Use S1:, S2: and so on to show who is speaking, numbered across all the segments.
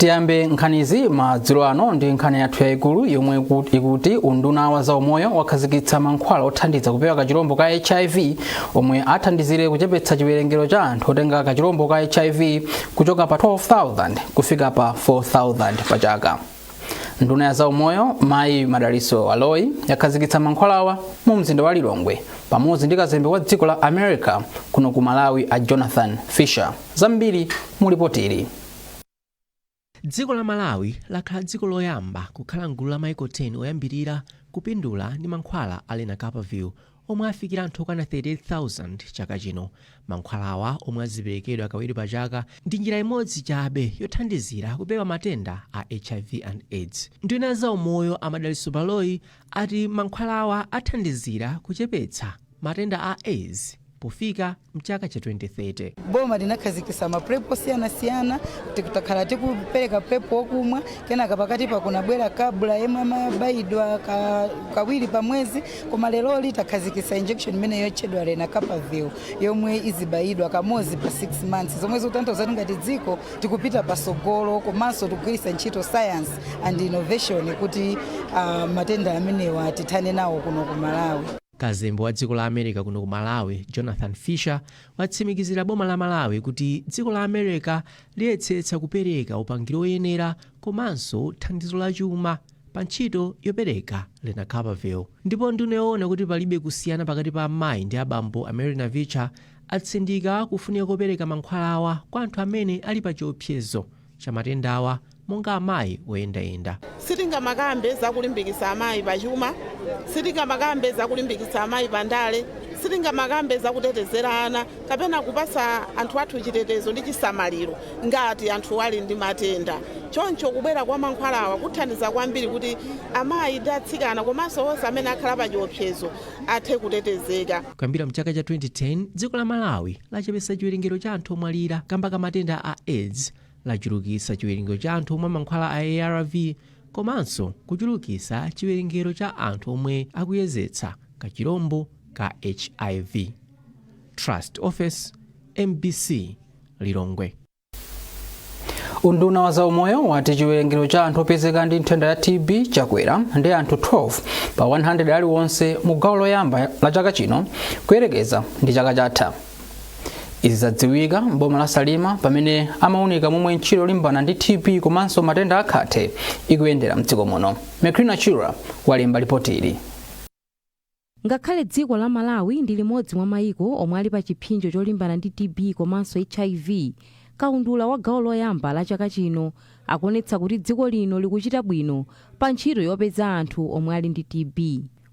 S1: Tiyambe nkhanizi madzulo ano ndi nkhani yathu yayikulu yomwe ikuti unduna wa zaumoyo wakhazikitsa mankhwala othandiza kupewa kachilombo ka HIV omwe athandizire kuchepetsa chiwerengero cha anthu otenga kachilombo ka HIV kuchoka pa 12,000 kufika pa 4,000 pa chaka. Nduna ya zaumoyo, Mayi Madalitso Baloyi, yakhazikitsa mankhwalawa mu mzinda wa Lilongwe pamodzi ndi kazembe wa dziko la America kuno ku Malawi, a Jonathan Fisher. Zambiri mu ripoti ili.
S2: Dziko la Malawi lakhala dziko loyamba kukhala mgulu la maiko 10 oyambirira kupindula ndi mankhwala a Lenacapavir omwe afikira anthu okwana 38,000 chaka chino. Mankhwalawa, omwe aziperekedwa kawiri pa chaka, ndi njira imodzi chabe yothandizira kupewa matenda a HIV and AIDS. Nduna ya zaumoyo a Madalitso Baloyi ati mankhwalawa athandizira kuchepetsa matenda a AIDS pofika mchaka cha 2030.
S3: Boma linakhazikitsa ma PrEP osiyanasiyana. Tikakhala tikupereka PrEP wokumwa, kenaka pakati pa kunabwera kabula yemwe amabayidwa kawiri pa mwezi, koma leroli takhazikitsa injection imene yotchedwa Lenacapavir yomwe izibayidwa kamodzi pa 6 months, zomwe zikutanthauza kuti ngati dziko tikupita pasogolo komanso tikugwiritsa ntchito science and innovation kuti matenda amenewa tithane nawo kuno ku Malawi.
S2: Kazembe wa dziko la America kuno ku Malawi, Jonathan Fisher, watsimikizira boma la Malawi kuti dziko la America liyetsetsa kupereka upangiri oyenera komanso thandizo la chuma pa ntchito yopereka Lenacapavir. Ndipo nduna yoona kuti palibe kusiyana pakati pa amayi ndi abambo, a Mary Navicha, atsindika kufunika kopereka mankhwalawa kwa anthu amene ali pa chiopsezo cha matendawa, monga amayi oyendayenda.
S4: Sitingamakambe zakulimbikitsa amayi pachuma, sitingamakambe zakulimbikitsa amayi pandale, sitingamakambe zakutetezera ana kapena kupasa anthu athu chitetezo ndi chisamaliro ngati anthu ali ndi matenda. Choncho kubwera kwa mankhwalawa kuthandiza kwambiri kuti amayi ndi atsikana komanso onse amene akhala pa chiopsezo athe kutetezeka.
S2: Kuyambira mchaka cha 2010, dziko la Malawi lachepetsa chiwerengero cha anthu omwalira kamba ka matenda a AIDS, lachulukitsa chiwerengero cha anthu omwe mankhwala a ARV, komanso kuchulukitsa chiwerengero cha anthu omwe akuyezetsa kachirombo ka HIV. Trust Office, MBC, Lilongwe.
S1: Unduna wa zaumoyo wati chiwerengero cha anthu opezeka ndi nthenda ya TB chakwera ndi anthu 12 pa 100 aliwonse mu gawo loyamba la chaka chino kuyerekeza ndi chaka chatha. Izi zadziwika mboma la Salima pamene amaunika momwe ntchito yolimbana ndi TB komanso matenda akhate ikuyendera mdziko muno. Mekrina Chura walemba ripoti ili.
S5: Ngakhale dziko la Malawi ndi limodzi mwa mayiko omwe ali pa chipsinjo cholimbana ndi TB komanso HIV, kaundula wa gawo loyamba la chaka chino akuonetsa kuti dziko lino likuchita bwino pa ntchito yopeza anthu omwe ali ndi TB.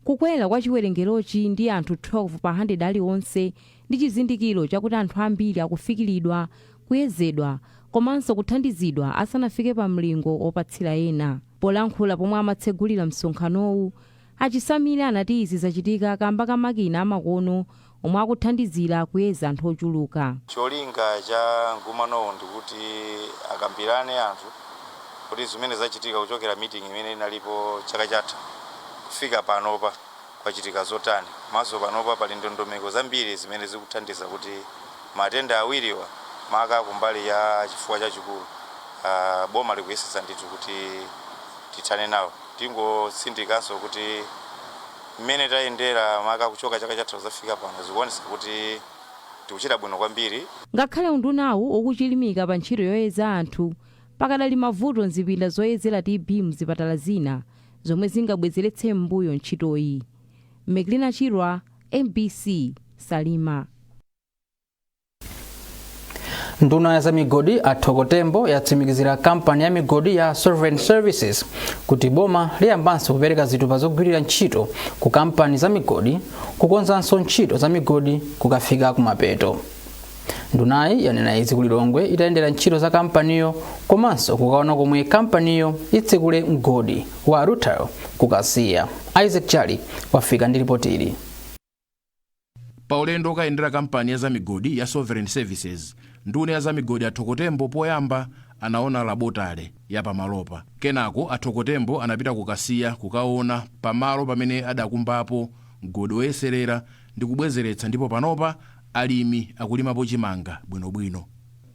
S5: Kukwera kwa chiwerengerochi ndi anthu 12 pa 100 aliwonse ndi chizindikiro chakuti anthu ambiri akufikiridwa, kuyezedwa komanso kuthandizidwa asanafike pa mlingo wopatsira ena. Polankhula pomwe amatsegulira msonkhanowu, Achisamire anati izi zachitika kamba ka makina amakono omwe akuthandizira kuyeza anthu ochuluka.
S6: Cholinga cha mkumanowu ndikuti akambirane anthu kuti zimene zachitika kuchokera meeting imene inalipo chaka chatha kufika panopa kwachitika zotani, komanso panopa pali ndondomeko zambiri zimene zikuthandiza kuti matenda awiriwa, maka kumbali ya chifuwa chachikulu, boma likuyesetsa ndithu kuti tithane nawo. Tingotsindikanso kuti mmene tayendera, maka kuchoka chaka chatha kuzafika pano, zikuonetsa kuti tikuchita bwino kwambiri.
S5: Ngakhale undunawu ukuchilimika pa ntchito yoyeza anthu, pakadali mavuto mzipinda zoyezera TB mzipatala zina zomwe zingabwezeretse m'mbuyo ntchitoyi. Meklina Chirwa, MBC, Salima.
S1: Nduna ya zamigodi, a Thoko Tembo, yatsimikizira kampani ya migodi ya Sovereign Services kuti boma liyambanso kupereka zitupa zogwirira ntchito ku kampani za migodi kukonzanso ntchito za migodi kukafika kumapeto. Ndunayi yanena izi ku Lilongwe itayendera ntchito za kampaniyo komanso kukaona komwe kampaniyo itsekule mgodi wa rutile ku Kasiya. Isaac Chali wafika ndi ripoti ili.
S7: Pa ulendo okayendera kampani ya zamigodi ya Sovereign Services, nduna ya zamigodi a Thoko Tembo poyamba anaona laboratory ya pamalopa. Kenako a Thoko Tembo anapita ku Kasiya kukaona pamalo pamene adakumbapo mgodi oyeserera ndi kubwezeretsa, ndipo panopa alimi akulimapo chimanga bwinobwino.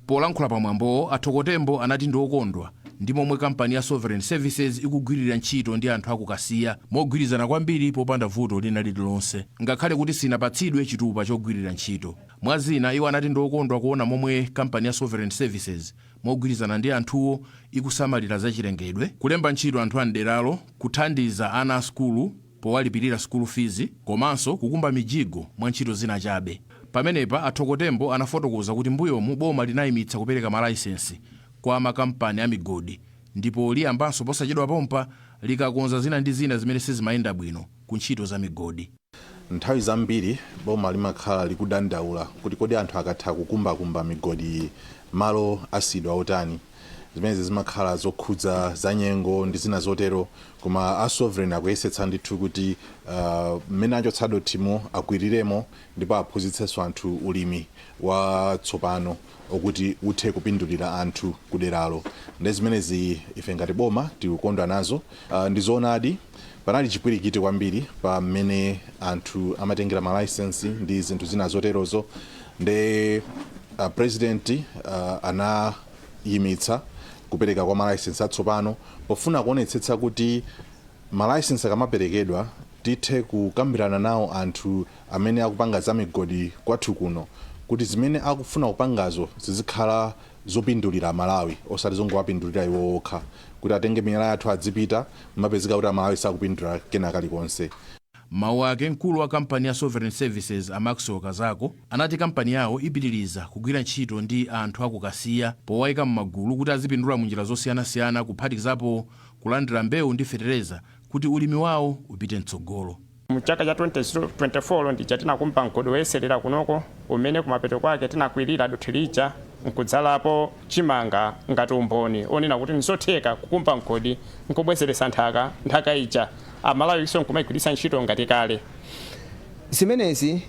S7: Polankhula pamwambowo, a Thoko Tembo anati ndi okondwa ndi ndi momwe kampani ya Sovereign Services ikugwirira ntchito ndi anthu akukasiya mogwirizana kwambiri popanda vuto lina lililonse, ngakhale kuti sinapatsidwe chitupa chogwirira ntchito. Mwazina, iwo anati ndiokondwa kuona momwe kampani ya Sovereign Services mogwirizana ndi anthuwo ikusamalira zachilengedwe, kulemba ntchito anthu a mderalo, kuthandiza ana a sukulu powalipirira school fees, komanso kukumba mijigo mwa ntchito zina chabe. Pamenepa athokotembo anafotokoza kuti mbuyomu boma linayimitsa kupereka malaisensi kwa makampani a migodi, ndipo liyambanso posachedwa pompa likakonza zina ndi zina zimene sizimayenda bwino ku ntchito za migodi.
S8: Nthawi zambiri boma limakhala likudandaula kuti kodi anthu akatha kukumbakumba migodi, malo asidwa otani? Zimenezi zimakhala zokhudza za nyengo ndi zina zotero. Koma a Sovereign akuyesetsa ndithu kuti mmene achotsa dothimo akwiriremo, ndipo aphunzitsenso anthu ulimi watsopano okuti uthe kupindulira anthu kuderalo. Ndi zimenezi ife ngati boma tikukondwa nazo. Ndi zoonadi, panali chipwirikiti kwambiri pa mmene anthu amatengera malaisensi ndi zinthu zina zoterozo. Nde president anayimitsa kupereka kwa malaisensi atsopano pofuna kuonetsetsa kuti malaisensi akamaperekedwa tithe kukambirana nawo anthu amene akupanga za migodi kwathu kuno, kuti zimene akufuna kupangazo zizikhala zopindulira Malawi, osati zongowapindulira iwo okha, kuti atenge miyala yathu adzipita, mapezeka kuti Amalawi sakupindula kena kalikonse.
S7: Mawu ake, mkulu wa kampani ya Sovereign Services a Maxwell Kazako anati kampani yawo ipitiriza kugwira ntchito ndi anthu akukasiya powayika m'magulu kuti azipindula munjira zosiyanasiyana, kuphatikizapo kulandira mbewu ndi fetereza kuti ulimi wawo upite mtsogolo.
S9: Mu chaka cha 2024 ndija tinakumba mgodi woyeserera kunoko, umene kumapeto kwake tinakwirira dothi lija nkudzalapo chimanga, ngati umboni onena kuti nzotheka kukumba mgodi nkubwezeretsa nthaka, nthaka ija Amalawiso nkumayigwiritsa ntchito ngati kale.
S10: Zimenezi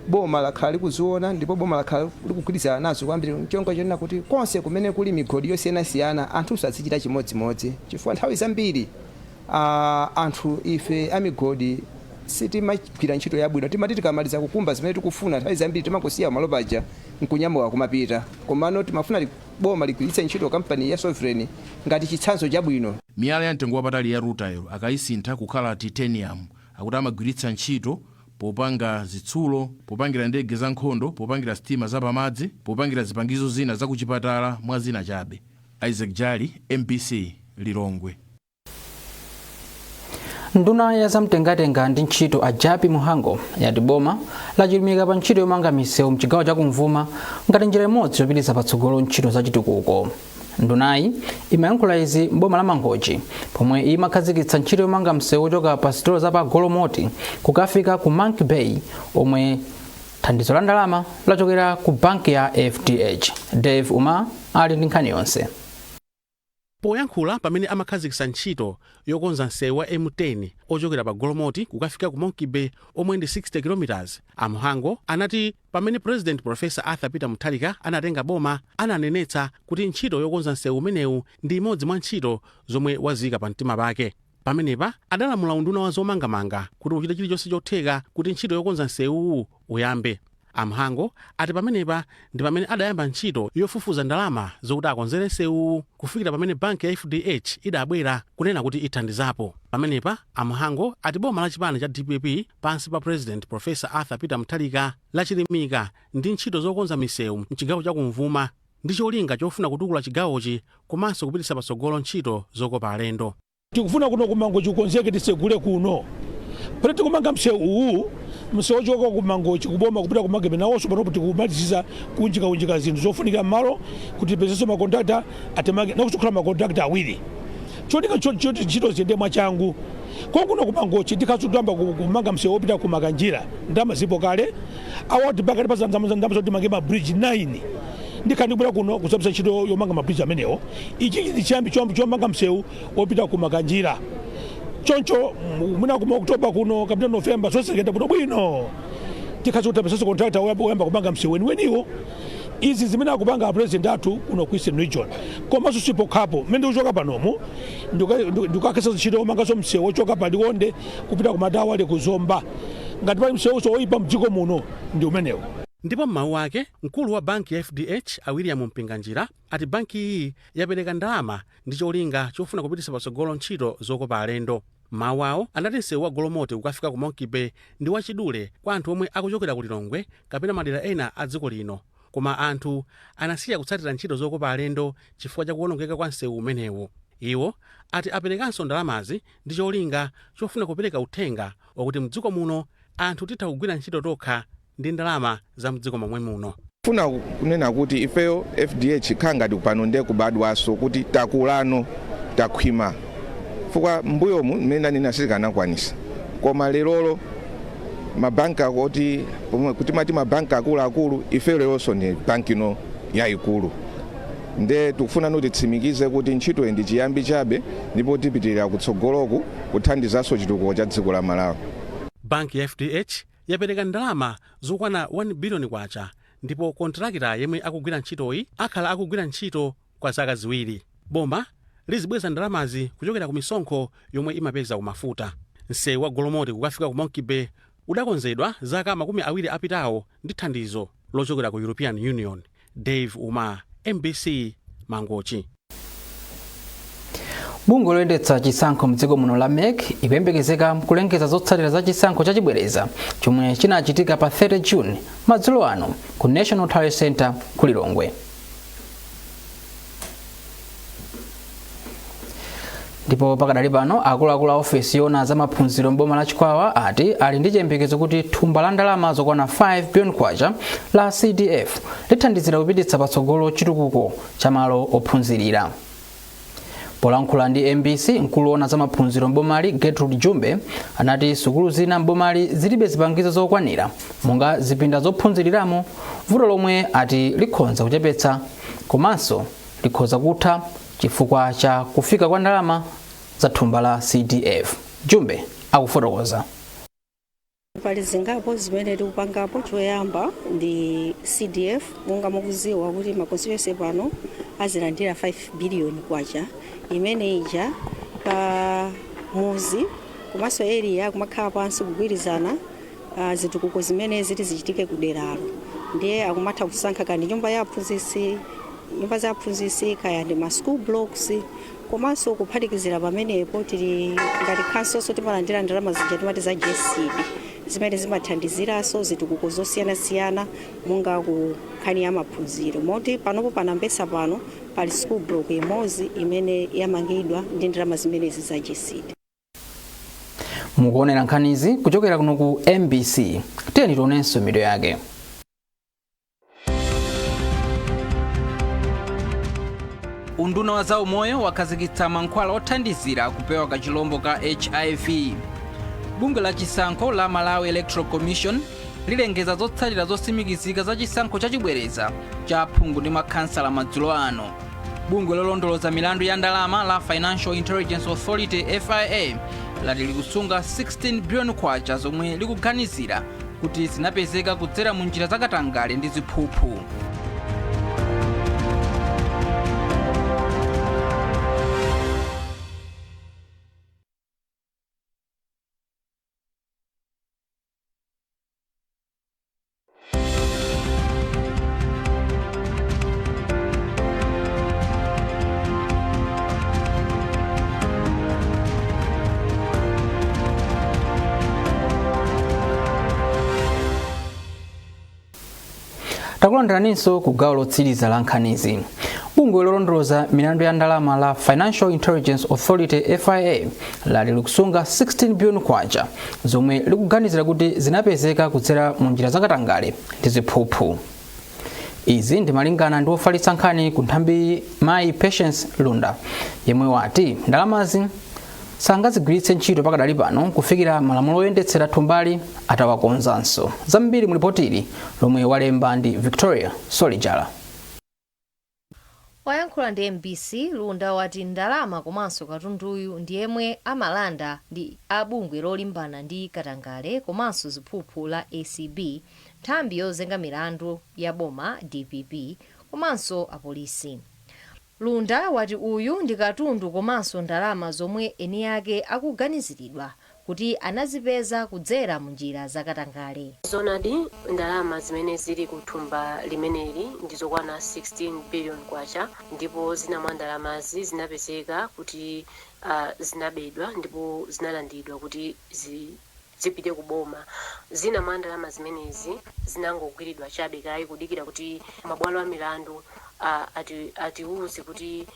S10: boma lakhala likuziona, ndipo boma lakhala likugwirizana nazo kwambiri, chonga chonena kuti konse kumene kuli migodi yosiyanasiyana anthu azichita chimodzimodzi, chifukwa nthawi zambiri anthu ife amigodi sitimagwira ntchito yabwino. Timati tikamaliza kukumba zimene tikufuna, nthawi zambiri timangosiya malo paja nkunyamuka kumapita. Komano timafuna boma ligwiritse ntchito kampani ya Sovereign ngati chitsanzo chabwino.
S7: Miyala ya mtengo wapatali ya rutile akayisintha kukhala titanium, akuti amagwiritsa ntchito popanga zitsulo, popangira ndege za nkhondo, popangira sitima zapamadzi, popangira zipangizo zina zakuchipatala, mwa zina chabe. Isaac Jali, MBC, Lilongwe.
S1: Nduna ya zamtengatenga ndi ntchito a Jappie Mhango yati boma lachilimika pa ntchito yomanga misewu mchigawo chakumvuma ngati njira imodzi yopititsa patsogolo ntchito zachitukuko. Ndunayi imayankhula izi m'boma la Mangochi pomwe imakhazikitsa ntchito yomanga msewu wochoka pa sitolo za pa Golomoti kukafika ku Monkey Bay, omwe thandizo la ndalama lachokera ku banki ya FDH. Dave Uma ali ndi nkhani yonse.
S11: Poyankhula pamene amakhazikitsa ntchito yokonza msewu wa M10 ochokera pa Golomoti kukafika ku Monkey Bay, omwe ndi 60 km, a Mhango anati pamene President Professor Arthur Peter Mutharika anatenga boma, ananenetsa kuti ntchito yokonza msewu umenewu ndi imodzi mwa ntchito zomwe waziyika pa mtima pake. Pamenepa adalamula unduna wa zomangamanga kuti uchite chilichonse chotheka kuti ntchito yokonza msewuwu uyambe. A Mhango ati pamenepa ndi pamene adayamba ntchito yofufuza ndalama zokuti akonzere msewuwu, kufikira pamene banki ya FDH idabwera kunena kuti ithandizapo. Pamenepa a Mhango ati boma la chipani cha DPP pansi pa President Professor Arthur Peter Mutharika lachilimika ndi ntchito zokonza misewu mchigawo chakumvuma ndi cholinga chofuna kutukula chigawochi komanso kupititsa patsogolo ntchito zokopa alendo.
S12: Tikufuna kuno kuMangochi kukonzeke, tisegule kuno pano. Tikumanga msewu uwu, msewu wochoka kuMangochi kuboma kupita ku Monkey Bay nawonso panopo tikumalizisa kunjikaunjika zinthu zofunika m'malo kuti tipezenso makontrakta atimange, nakusukhala makontrakta awiri, cholinga choti ntchito ziyende mwachangu. Konkuno kuMangochi tikhaso tuyamba kumanga msewu wopita ku Makanjira, ndalama zipo kale. Awa tibakati pa ndalama zoti timange ma bridge 9, ndikhala ndikubwera kuno kuzapisa ntchito yomanga ma bridge amenewo. Ichi ndi chiyambi chomanga msewu wopita ku Makanjira. Choncho mwina kuma October kuno kapena November, zonse zikayenda bwino bwino, tikhaso kutapesanso contractor woyamba kumanga msewu weniweniwo. Izi zimene akupanga a president athu kuno ku Eastern Region. Komanso sipokhapo, mmene ndikuchoka panomu ndikukakhesa ntchito yomanganso msewu wochoka pa Liwonde kupita ku Matawale ku Zomba. Ngati pali msewuso woyipa mdziko muno, ndi umenewo.
S11: Ndipo m'mawu ake, mkulu wa banki ya FDH a William Mpinganjira ati banki iyi yapereka ndalama ndi cholinga chofuna kupititsa patsogolo ntchito zokopa alendo. Mawu awo anati msewu wa Golomoti kukafika ku Monkey Bay ndi wachidule kwa anthu omwe akuchokera ku Lilongwe kapena madera ena a dziko lino, koma anthu anasiya kutsatira ntchito zokopa alendo chifukwa cha kuwonongeka kwa msewu umenewu. Iwo ati aperekanso ndalamazi ndi cholinga chofuna kupereka uthenga wakuti mdziko muno anthu titha kugwira ntchito tokha ndi ndalama za mdziko momwe muno.
S13: Funa kunena kuti ifeyo FDH khala ngati pano ndiye kubadwaso kuti takulano takhwima, chifukwa mbuyomu mmene ndanena sitikanakwanisa, koma lerolo mabanki akoti kuti mati mabanki akuluakulu, ifeyo leronso ndi banki ino yayikulu. Nde tikufuna kuti titsimikize kuti ntchito iyi ndi chiyambi chabe, ndipo tipitirira kutsogoloku kuthandizanso chitukuko cha dziko la Malawi.
S11: Banki ya FDH yapereka ndalama zokwana 1 biliyoni kwacha, ndipo kontrakita yemwe akugwira ntchitoyi akhala akugwira ntchito kwa zaka 2. Boma lizibweza ndalamazi kuchokera ku misonkho yomwe imapeza ku mafuta. Msewu wa Golomoti kukafika ku Monkey Bay udakonzedwa zaka 20 apitawo ndi thandizo lochokera ku European Union. Dave Uma, MBC, Mangochi.
S1: Bungwe loyendetsa chisankho mdziko muno la MEC ikuyembekezeka kulengeza zotsatira za chisankho chachibwereza chomwe chinachitika pa 30 June madzulo ano ku National Tally Center ku Lilongwe. Ndipo pakadali pano akuluakulu a ofesi yoona za maphunziro m'boma la Chikwawa ati ali ndi chiyembekezo kuti thumba la ndalama zokwana 5 billion kwacha la CDF lithandizira kupititsa patsogolo chitukuko cha malo ophunzirira. Polankhula ndi MBC, mkulu woona za maphunziro m'bomali Gertrude Jumbe anati sukulu zina m'bomali zilibe zipangizo zokwanira monga zipinda zophunziriramo, vuto lomwe ati likhonza kuchepetsa komanso likhoza kutha chifukwa cha kufika kwa ndalama za thumba la CDF. Jumbe akufotokoza.
S14: Pali zingapo zimene tikupangapo. Choyamba ndi CDF. Monga mukuziwa kuti ma constituency pano azilandira 5 billion kwacha imene ija pa muzi komanso area kumakhala pansi kugwirizana zitukuko zimene ziti zichitike kuderalo, ndiye akumatha kusankha kandi nyumba ya aphunzitsi, nyumba za aphunzitsi, kaya ndi ma school blocks. Komanso kuphatikizira pamenepo, tili ngati council timalandira ndalama zija timati za GESD, zimene zimathandiziranso zitukuko zosiyanasiyana monga ku nkhani ya maphunziro, moti panopo panambesa pano pali school block imodzi imene yamangidwa ndi ndalama zimenezi za GESD.
S1: Mukuonera nkhanizi kuchokera kuno ku MBC. Tiyeni tionenso mitu yake. Unduna wa zaumoyo wakhazikitsa mankhwala othandizira kupewa kachilombo ka HIV. Bungwe la chisankho la Malawi Electoral Commission lilengeza zotsatira zotsimikizika za chisankho chachibwereza cha aphungu ndi makhansala madzulo ano. Bungwe lolondoloza milandu ya ndalama la Financial Intelligence Authority FIA lati likusunga 16 billion kwacha zomwe likuganizira kuti zinapezeka kudzera mu njira zakatangale ndi ziphuphu. Takulandiraninso ku gawo lotsiriza la nkhanizi. Bungwe lolondoloza milandu ya ndalama la Financial Intelligence Authority FIA lati likusunga 16 billion kwacha zomwe likuganizira kuti zinapezeka kudzera mu njira zakatangale ndi ziphuphu. Izi ndi malingana ndi wofalitsa nkhani ku nthambi mayi Patience Lunda, yemwe wati ndalamazi sangazigwiritse ntchito pakadali pano kufikira malamulo oyendetsera thumbali atawakonzanso. Zambiri mu lipotili lomwe walemba ndi Victoria Solijala.
S15: Poyankhula ndi MBC, Lunda wati ndalama komanso katunduyu ndi yemwe amalanda ndi a bungwe lolimbana ndi katangale komanso ziphuphu la ACB, nthambi yozenga milandu ya boma DPP komanso apolisi. Lunda wati uyu ndi katundu komanso ndalama zomwe eni ake akuganiziridwa Kuti anazipeza kudzera mu njira zakatangale.
S16: Zonadi, ndalama zimene zili ku thumba limeneli ndizokwana 16 billion kwacha, ndipo zina mwa ndalamazi zinapezeka kuti zinabedwa ndipo zinalandidwa kuti zipite ku boma. Zina mwa ndalama zimenezi zinangogwiridwa chabe kayi kudikira kuti mabwalo a milandu atiuze kuti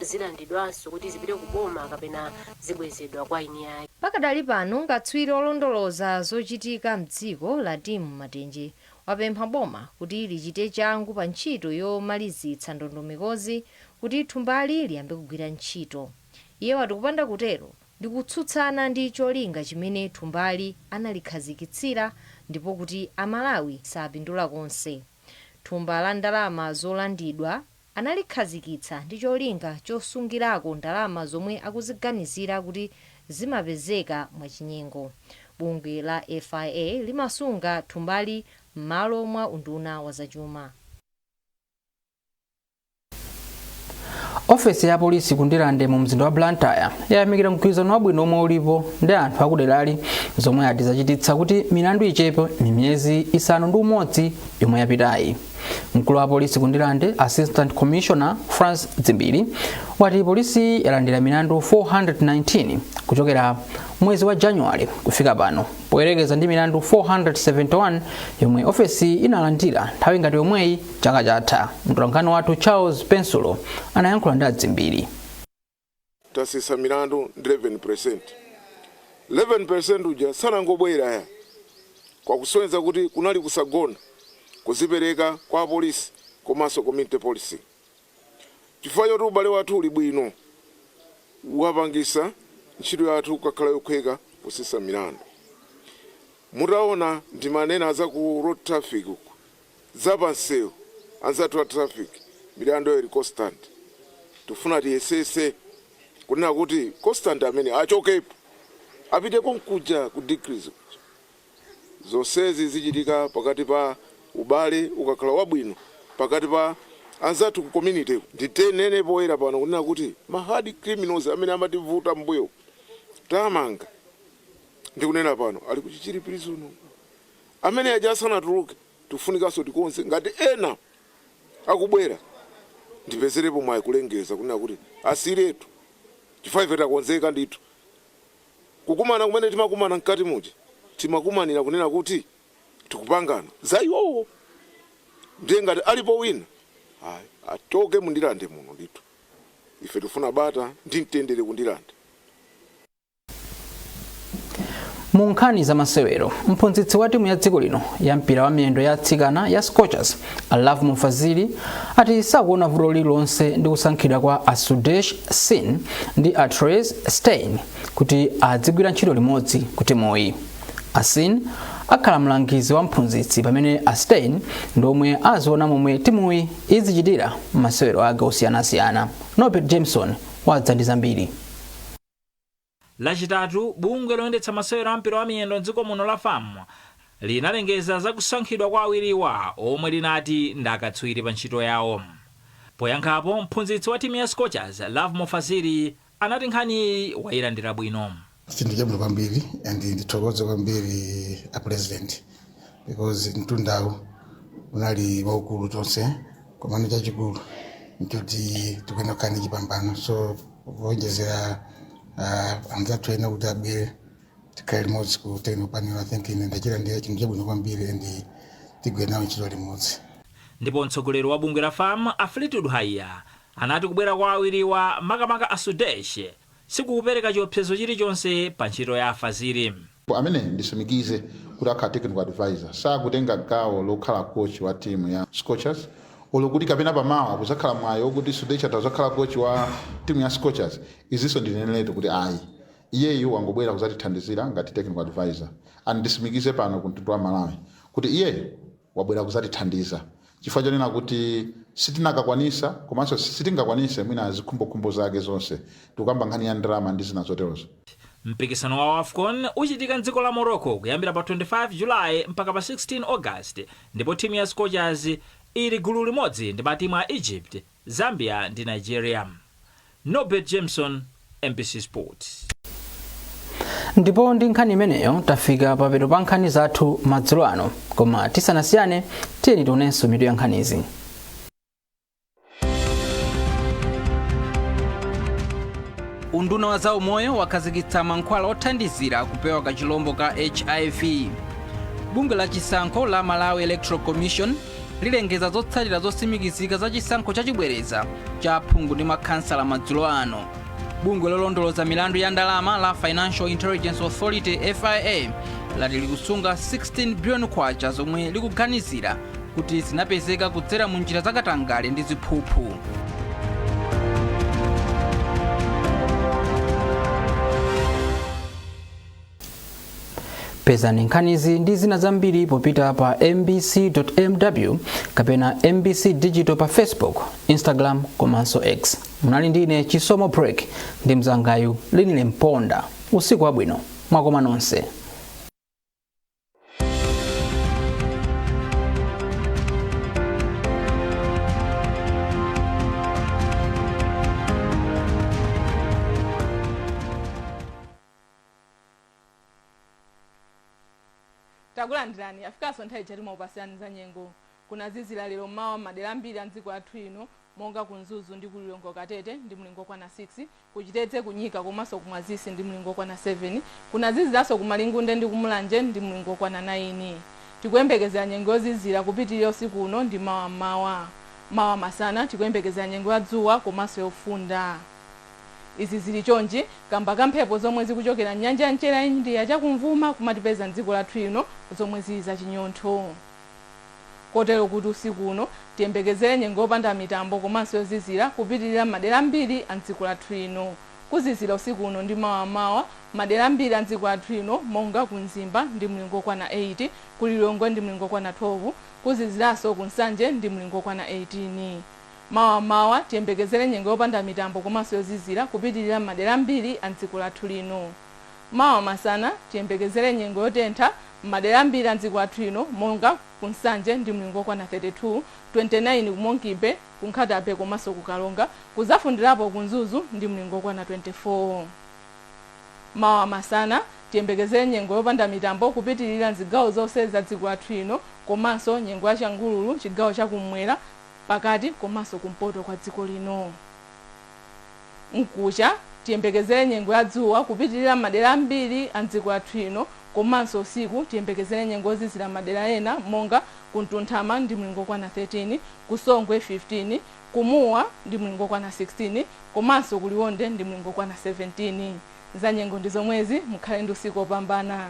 S16: zilandidwanso kuti zipite ku boma kapena zibwezedwa kwa eni ake.
S15: Pakadali pano, katswiri olondoloza zochitika mdziko la Timu Matenje wapempha boma kuti lichite changu pa ntchito yomalizitsa ndondomekozi kuti thumbali liyambe kugwira ntchito. Iye wati kupanda kutero ndi kutsutsana ndi cholinga chimene thumbali analikhazikitsira, ndipo kuti Amalawi sapindula konse. Thumba la ndalama zolandidwa analikhazikitsa ndi cholinga chosungirako ndalama zomwe akuziganizira kuti zimapezeka mwachinyengo. Bungwe la FIA limasunga thumbali m'malo mwa unduna wa zachuma.
S1: Ofesi ya polisi ku Ndirande mu mzinda wa Blantyre yayamikira mgwirizano wabwino omwe ulipo ndi anthu akuderali, zomwe ati zachititsa kuti milandu ichepe miyezi 6 yomwe yapitayi. Mkulu wa polisi ku Ndirande, Assistant Commissioner France Dzimbiri, wati polisi yalandira milandu 419 kuchokera mwezi wa January kufika pano, poyerekeza ndi milandu 471 yomwe ofesi inalandira nthawi ngati yomweyi chaka chatha. Mtolankhani wathu Charles Pensulo anayankhula ndi Adzimbiri.
S17: Tasisa milandu ndi 11%. 11% uja sanangobwera ya kwakusonyeza kuti kunali kusagona, kuzipereka kwa apolisi komanso community policing. Chifukwa choti ubale wathu uli bwino, wapangisa ntchito yathu kukhala yokhweka kusisa milandu. Mutaona ndimanena za ku road traffic uku, zapansewu, anzathu a traffic, milandu ili constant. Tifuna tiyesese kunena kuti constant amene achokepo apite konkuja ku decrease kuja. Zonsezi zichitika pakati pa ubale ukakhala wabwino pakati pa anzathu ku community. Ndinene poyera pano kunena kuti ma hard criminals amene amativuta mbuyo tamanga, ndikunena pano ali ku Chichiri Prison. Amene aja asanatuluke, tifunikanso tikonze. Ngati ena akubwera, ndipezerepo mwayi kulengeza kunena kuti asiretu, chifukwa ife takonzeka ndithu. Kukumana kumene timakumana mkati muja, timakumanira kunena kuti tikupangana za iwowo. Ndiye ngati alipo wina, ayi, achoke muNdirande muno ndithu. Ife tifuna bata ndi mtendere kuNdirande.
S1: Mu nkhani za masewero, mphunzitsi wa timu ya dziko lino ya mpira wa miyendo ya atsikana ya Scorchers, Lovemore Fazili, ati sakuona vuto lililonse ndi kusankhidwa kwa a Sudesh Singh ndi a Therese Stein kuti adzigwira ntchito limodzi ku timuyi. A Singh akhala mlangizi wa mphunzitsi, pamene a Stein ndi omwe aziona momwe timuyi izichitira masewero ake osiyanasiyana. Norbert Jameson wadza ndi zambiri.
S18: Lachitatu, bungwe loyendetsa masewero a mpira wa miyendo mdziko muno la FAM linalengeza za kusankhidwa kwa awiriwa, omwe linati ndi akatswiri pa ntchito yawo. Poyankhapo, mphunzitsi wa timu ya Scorchers, Lovemore Fazili, anati nkhaniyi wayilandira bwino.
S19: Chinthu chabwino kwambiri, and ndithokoze kwambiri a president, because mtundawu unali waukulu tonse, komano chachikulu nchoti tikuyenda kukhala ndi chipambano. So kuonjezera anzathu ena kuti abwere tikhale limodzi ku technical panel, I think ine ndachilandira chinthu chabwino kwambiri and tigwire nawo ntchito limodzi.
S18: Ndipo mtsogoleri wa bungwe la FAM, a Fleetwood Haiya, anati kubwera kwa awiriwa, makamaka a Sudesh, sikukupereka chiopsezo chilichonse pa ntchito ya Afazili.
S8: Amene ndisimikize kuti akhala technical advisor, sakutenga gawo lokhala coach wa timu ya Scorchers, olo kuti kapena pamawa kuzakhala mwayi wokuti Sudesh atazakhala coach wa timu ya Scorchers. Izinso ndineneretu kuti ayi, iyeyu wangobwera kuzatithandizira ngati technical advisor. And ndisimikize pano ku mtundu wa Malawi kuti iyeyu wabwera kuzatithandiza, chifukwa chonena kuti sitinakakwanisa komanso sitingakwanise mwina zikhumbokhumbo zake zonse, tikukamba nkhani ya ndalama ndi zina zoterozo.
S18: Mpikisano wa AFCON uchitika mdziko la Morocco kuyambira pa 25 July mpaka pa 16 August, ndipo timu ya Scorchers ili gulu limodzi ndi matimu a Egypt, Zambia ndi Nigeria. Norbert Jameson, MBC Sports.
S1: Ndipo ndi nkhani imeneyo tafika papeto pa nkhani zathu madzulo ano, koma tisanasiyane tiyeni tionenso mitu ya nkhanizi. Unduna wa zaumoyo wakhazikitsa mankhwala othandizira kupewa kachilombo ka HIV. Bungwe la chisankho la Malawi Electoral Commission lilengeza zotsatira zotsimikizika za chisankho chachibwereza cha aphungu ndi makhansala madzulo ano. Bungwe lolondoloza milandu ya ndalama la Financial Intelligence Authority FIA lati likusunga 16 billion kwacha zomwe likuganizira kuti zinapezeka kudzera mu njira zakatangale ndi ziphuphu. Pezani nkhanizi ndi zina zambiri popita pa mbc.mw kapena MBC Digital pa Facebook, Instagram komanso X. Munali ndine Chisomo Break ndi mzangayu Linile Mponda. Usiku wabwino, mwakoma nonse.
S20: Takulandirani. Afikanso nthawi ija timakupasirani za nyengo. Kunazizira lero mmawa madera ambiri a mdziko lathu ino, monga ku Mzuzu ndi ku Lilongwe Katete ndi mlingo okwana 6, kuchitedze, kunyika komanso kumwazisi ndi mlingo okwana 7. Kunaziziranso ku Malingunde ndi kumulanje ndi mlingo okwana 9. Tikuyembekezera nyengo yozizira kupitirira usiku uno ndi mawa mmawa. Mawa masana tikuyembekezera nyengo ya dzuwa komanso yofunda. Izi zili chonchi kamba ka mphepo zomwe zikuchokera mnyanja ya mchere ya India chakumvuma kumatipeza mdziko lathu lino zomwe zili zachinyontho, kotero kuti usiku uno tiyembekezere nyengo yopanda mitambo komanso yozizira kupitirira madera ambiri a mdziko lathu lino. Kuzizira usiku uno ndi mawa mawa madera ambiri a mdziko lathu lino, monga ku Mzimba ndi mlingo okwana 8, ku Lilongwe ndi mlingo okwana 12, kuziziranso ku Nsanje ndi mlingo okwana 18. Mawa mawa tiyembekezere nyengo yopanda mitambo komanso yozizira kupitirira madera ambiri a mdziko lathu lino. Mawa masana tiyembekezere nyengo yotentha madera ambiri a mdziko lathu lino, monga ku Nsanje ndi mlingo okwana 32, 29 ku Monkey Bay, ku Nkhata Bay komanso ku Karonga, kuzafundirapo ku Mzuzu ndi mlingo okwana 24. Mawa masana tiyembekezere nyengo yopanda mitambo kupitirira mzigawo zonse za dziko lathu lino, komanso nyengo ya changululu chigawo chakummwera, pakati komanso kumpoto kwa dziko lino. Mkucha tiyembekezere nyengo ya dzuwa kupitirira madera ambiri a mdziko lathu lino, komanso usiku tiyembekezere nyengo yozizira madera ena, monga ku Mtunthama ndi mlingo okwana 13, ku Songwe 15, ku Mua ndi mlingo okwana 16, komanso ku Liwonde ndi mlingo okwana 17. Za nyengo ndi zomwezi. Mukhale ndi usiku opambana.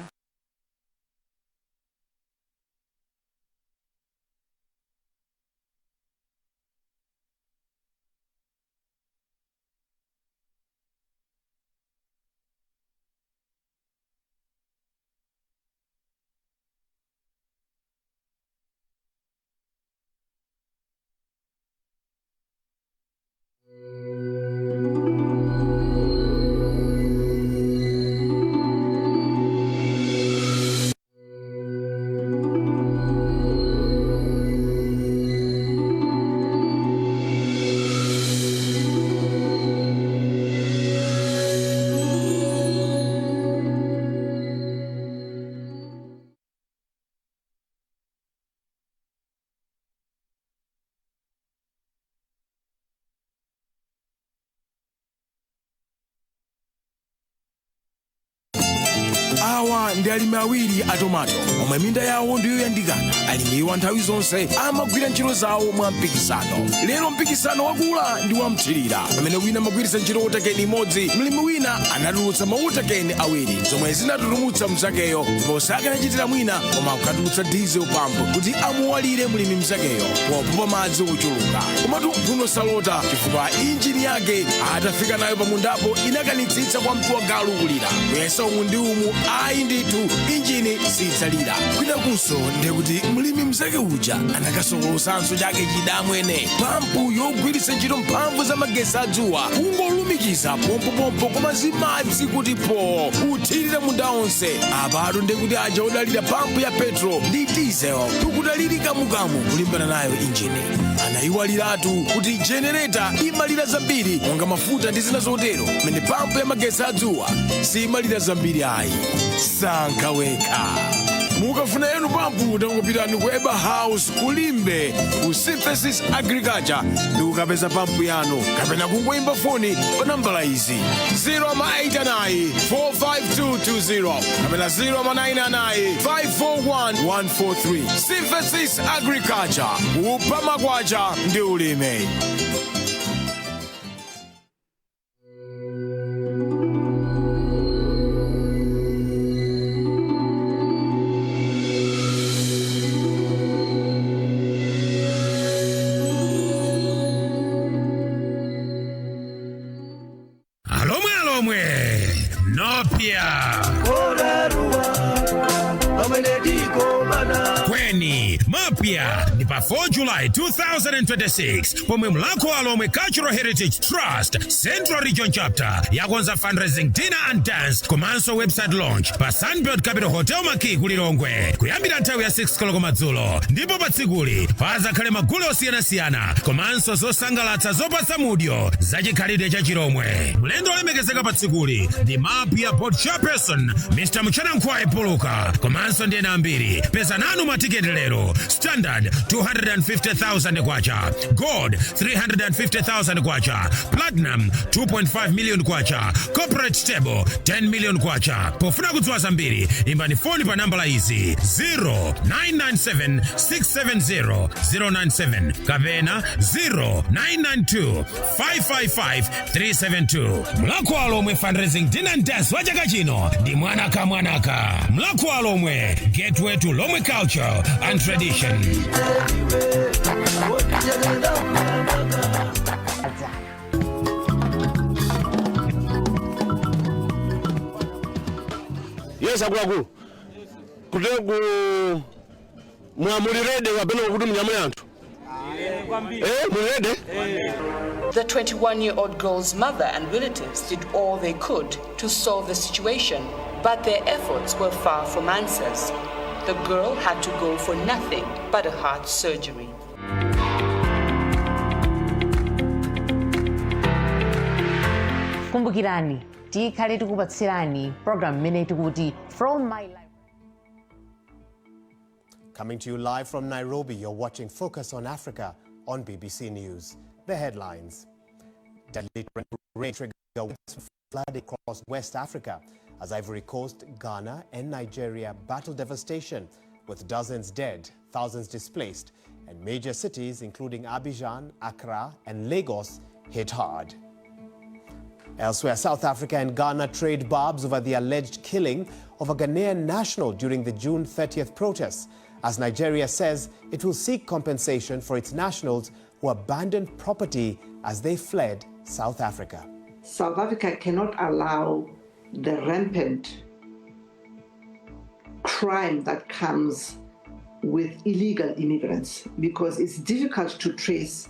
S21: Awa ndi alimi awiri a tomato omwe minda yawo ndiyoyandikana. Alimiwa nthawi zonse amagwira ntchito zawo mwa mpikisano. Lero mpikisano wakula ndi wamthirira. Pamene wina amagwiritsa ntchito water can imodzi, mlimi wina anatulutsa ma water can awiri, zomwe zinatutumutsa mzakeyo, ndipo sakanachitira mwina koma kukatulutsa diesel pump kuti amuwalire mlimi mzakeyo popopa madzi ochuluka. Komatu mphuno salota, chifukwa injini yake atafika nayo pamundapo inakanitsitsa kwa mtu wa galu kulira, kuyesa umu ndi umu, ayi ndithu, injini sidzalira. Kwinakunso ndiye kuti mlimi mzake uja anakasokolosanso chake chidamwene, pampu yogwiritsa ntchito mphamvu za magesi adzuwa, kungolumikiza pompopompo koma zimadzi kuti po uthirira munda onse. Apatu ndiye kuti aja odalira pampu ya petrol ndi diesel, tikudalirika mukamu kulimbana nayo injini. Anayiwaliratu kuti jenereta imalira zambiri monga mafuta ndi zina zotero, mene pampu ya magetsi adzuwa siyimalira zambiri ayi. Sankha wekha. Mukafuna yanu pampu, tangopitani ku Eba House kulimbe ku Synthesis Agriculture ndi kukapeza pampu yanu, kapena kungoyimba foni pa nambala izi: 089 45220 kapena 099 541 143. Synthesis Agriculture, kupha makwacha ndi ulimi.
S3: Alomwe, alomwe, nopya kweni mapya ndi pa 4 July 2026 pomwe Mlakho wa Alomwe Cultural Heritage Trust Central Region Chapter yakonza fundraising dinner and dance komanso website launch pa Sunbird Capital Hotel Marquee kulilongwe kuyambira nthawi ya 6 koloko madzulo. Ndipo pa tsikuli pazakhale magulu osiyanasiyana komanso zosangalatsa zopatsa mudyo zachikhalidwe cha Chilomwe. Mlendo olemekezeka pa tsikuli ndi Mapya board chairperson Mr Mchanankhwayi Puluka komanso ndi ena ambiri. Peza nanu matiketi lero: standard 250,000 kwacha, gold 350,000 kwacha, platinum 2.5 million kwacha, corporate table 10 million kwacha. Pofuna kudziwa zambiri, imbani foni pa nambala izi: 0997 670 097 kapena 0992 555 372. Mlakho wa Lomwe fundraising dinner and dance wa chaka chino ndi mwanaka mwanaka. Mlakho wa Lomwe, gateway to Lomwe culture and tradition.
S22: Yes, akuluakulu, kuti ku mwamuli ready kapena kuti munyamule anthu, muli ready?
S23: The 21-year-old girl's mother and relatives did all they could to solve the situation, but their efforts were far from answers. The girl had to go for nothing but a heart surgery.
S24: Kumbukirani, tikhale tikupatsirani program imene tikuti From My Life.
S25: Coming to you live from Nairobi, you're watching Focus on Africa on BBC News. The headlines. Deadly rain trigger flood across West Africa as Ivory Coast, Ghana and Nigeria battle devastation with dozens dead, thousands displaced, and major cities including Abidjan, Accra and Lagos hit hard. Elsewhere, South Africa and Ghana trade barbs over the alleged killing of a Ghanaian national during the June 30th protests, as Nigeria says it will seek compensation for its nationals who abandoned property as they fled South Africa.
S26: South Africa cannot allow the rampant crime that comes with illegal immigrants because it's difficult to trace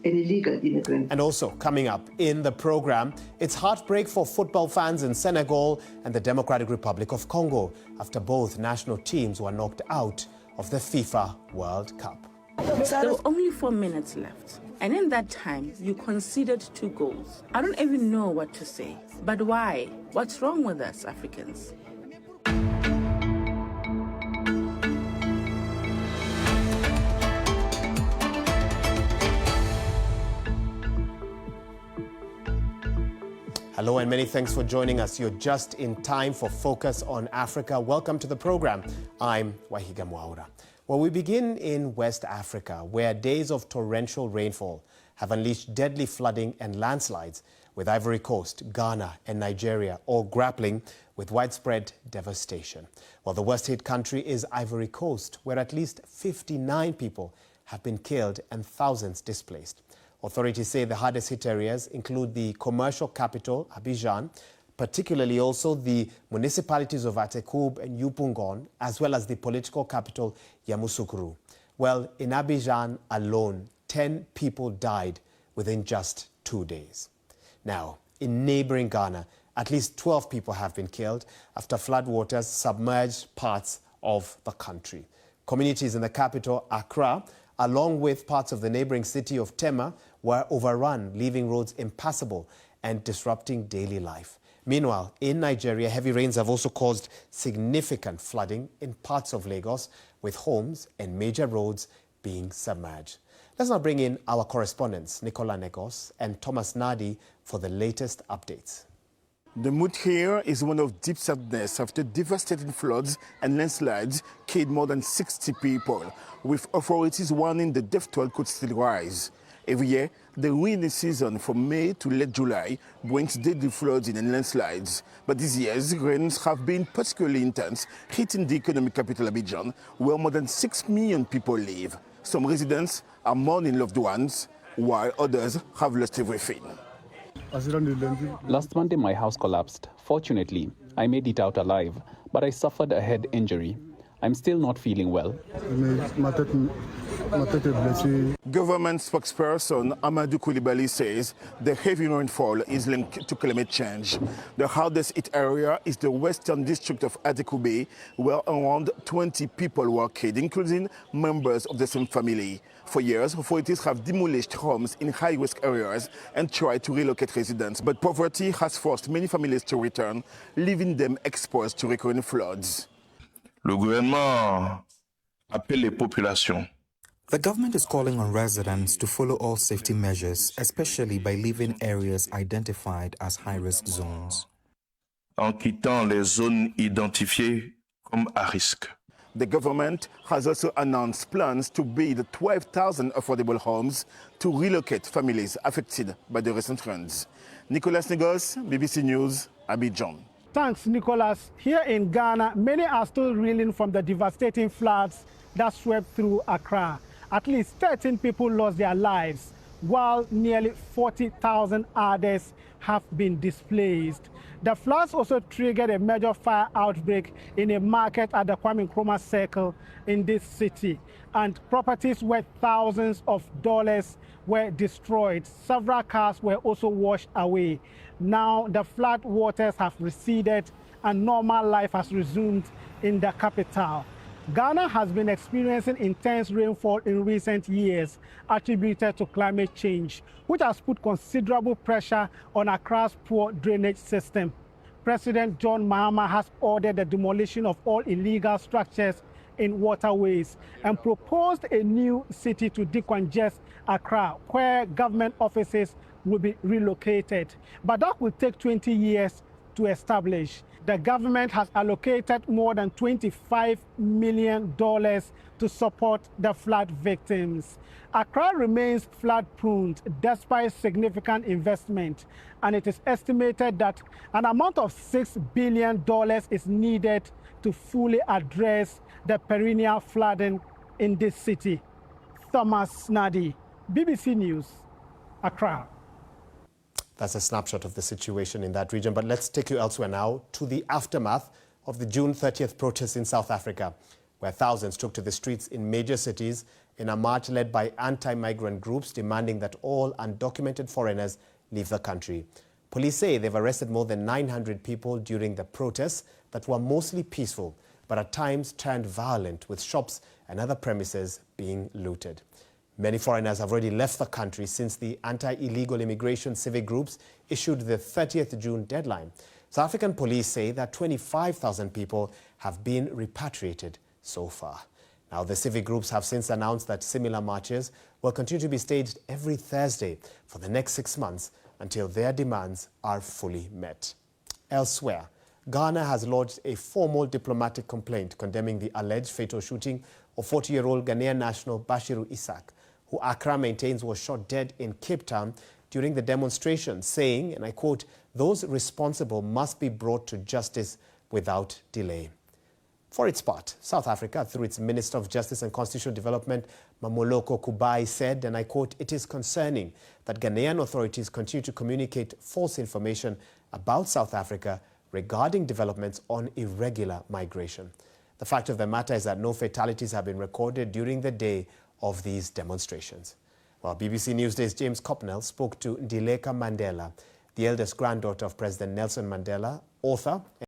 S26: an illegal immigrant.
S25: And also coming up in the program, it's heartbreak for football fans in Senegal and the Democratic Republic of Congo after both national teams were knocked out of the FIFA World Cup.
S27: There were only 4 minutes left. And in that time, you conceded two goals. I don't even know what to say. But why? What's wrong with us, Africans?
S25: Hello and many thanks for joining us. You're just in time for Focus on Africa. Welcome to the program. I'm Wahiga Mwaura. Well, we begin in West Africa, where days of torrential rainfall have unleashed deadly flooding and landslides, with Ivory Coast, Ghana and Nigeria all grappling with widespread devastation. Well, the worst hit country is Ivory Coast, where at least 59 people have been killed and thousands displaced. Authorities say the hardest hit areas include the commercial capital, Abidjan, particularly also the municipalities of Attécoubé and Yopougon, as well as the political capital, Yamoussoukro. Well, in Abidjan alone, 10 people died within just 2 days. Now, in neighboring Ghana, at least 12 people have been killed after floodwaters submerged parts of the country. Communities in the capital, Accra, along with parts of the neighboring city of Tema, were overrun, leaving roads impassable and disrupting daily life. Meanwhile, in Nigeria, heavy rains have also caused significant flooding in parts of Lagos, with homes and major roads being submerged. Let's now bring in our correspondents, Nicola Negos and Thomas Nadi, for the latest updates.
S2: The mood here is one of deep sadness after devastating floods and landslides killed more than 60 people, with authorities warning the death toll could still rise. Every year, the rainy season from May to late July brings deadly flooding and landslides. But this year's rains have been particularly intense, hitting the economic capital Abidjan, where more than 6 million people live. Some residents are mourning loved ones, while others have lost everything.
S4: Last Monday, my house collapsed. Fortunately, I made it out alive, but I suffered a head injury. I'm still not feeling well.
S2: Government spokesperson Amadou Koulibaly says the heavy rainfall is linked to climate change. The hardest hit area is the western district of Attécoubé, where around 20 people were killed, including members of the same family. For years, authorities have demolished homes in high-risk areas and tried to relocate residents, but poverty has forced many families to return, leaving them exposed to recurring floods.
S5: Le gouvernement appelle les populations
S6: The government is calling on residents to follow all safety measures, especially by leaving areas identified as high risk zones.
S5: En quittant les zones identifiées comme à risque.
S2: The government has also announced plans to build 12,000 affordable homes to relocate families affected by the recent rains. Nicolas Negos, BBC News, Abidjan.
S7: Thanks, Nicholas. Here in Ghana, many are still reeling from the devastating floods that swept through Accra. At least 13 people lost their lives, while nearly 40,000 others have been displaced. The floods also triggered a major fire outbreak in a market at the Kwame Nkrumah Circle in this city, and properties worth thousands of dollars were destroyed. Several cars were also washed away. Now the flood waters have receded and normal life has resumed in the capital. Ghana has been experiencing intense rainfall in recent years, attributed to climate change, which has put considerable pressure on Accra's poor drainage system. President John Mahama has ordered the demolition of all illegal structures in waterways and proposed a new city to decongest Accra, where government offices will be relocated. But that will take 20 years to establish. The government has allocated more than $25 million to support the flood victims. Accra remains flood prone despite significant investment, and it is estimated that an amount of $6 billion is needed to fully address the perennial flooding in this city. Thomas Nadi, BBC News, Accra.
S25: That's a snapshot of the situation in that region. But let's take you elsewhere now to the aftermath of the June 30th protests in South Africa, where thousands took to the streets in major cities in a march led by anti-migrant groups demanding that all undocumented foreigners leave the country. Police say they've arrested more than 900 people during the protests that were mostly peaceful, but at times turned violent, with shops and other premises being looted. Many foreigners have already left the country since the anti-illegal immigration civic groups issued the 30th June deadline. South African police say that 25,000 people have been repatriated so far. Now, the civic groups have since announced that similar marches will continue to be staged every Thursday for the next 6 months until their demands are fully met. Elsewhere, Ghana has lodged a formal diplomatic complaint condemning the alleged fatal shooting of 40-year-old Ghanaian national Bashiru Isaac, who Accra maintains was shot dead in Cape Town during the demonstration, saying, and I quote, "Those responsible must be brought to justice without delay." For its part, South Africa, through its Minister of Justice and Constitutional Development, Mmamoloko Kubayi, said, and I quote, "It is concerning that Ghanaian authorities continue to communicate false information about South Africa regarding developments on irregular migration. The fact of the matter is that no fatalities have been recorded during the day of these demonstrations." Well, BBC Newsday's James Copnell spoke to Ndileka Mandela, the eldest granddaughter of President Nelson Mandela, author